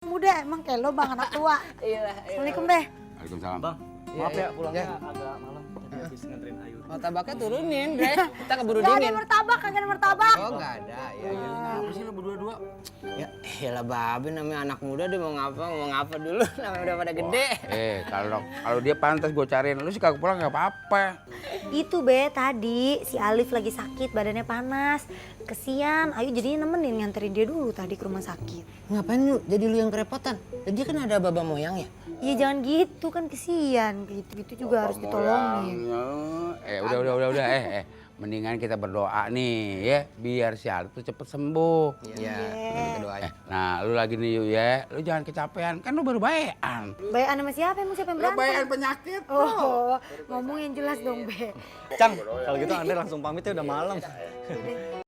Muda emang kayak lo bang, anak tua. Iya. Assalamualaikum Be. Waalaikumsalam. Bang, maaf ya pulangnya agak malam. Tadi habis nganterin Ayu. Martabaknya turunin, Bre. Kita keburu Gak ada dingin. martabak, kagak ada martabak. Oh, enggak ada. Ya. Apa sih lo berdua-dua? Ya, iyalah babe namanya anak muda dia mau ngapa dulu. Namanya udah pada gede. Kalau dia pantas gue cariin lu sih kagak pulang nggak apa-apa. Itu Be, tadi si Alif lagi sakit, badannya panas. Kesian, Ayu jadinya nemenin nganterin dia dulu tadi ke rumah sakit. Ngapain lu? Jadi lu yang kerepotan. Dia kan ada baba moyang ya. Iya jangan gitu kan kesian, gitu-gitu juga harus ditolongin. Udah. Mendingan kita berdoa nih ya, biar si Alif tuh cepet sembuh. Iya. Kita doain. Nah, lu lagi nih Yu ya, lu jangan kecapean, kan lu baru baean. Bayan sama siapa? Emang siapa yang Lu berantem? baean penyakit. Oh, ngomong yang jelas dong Be. Cang, kalau gitu Andre langsung pamit ya udah malam. Udah.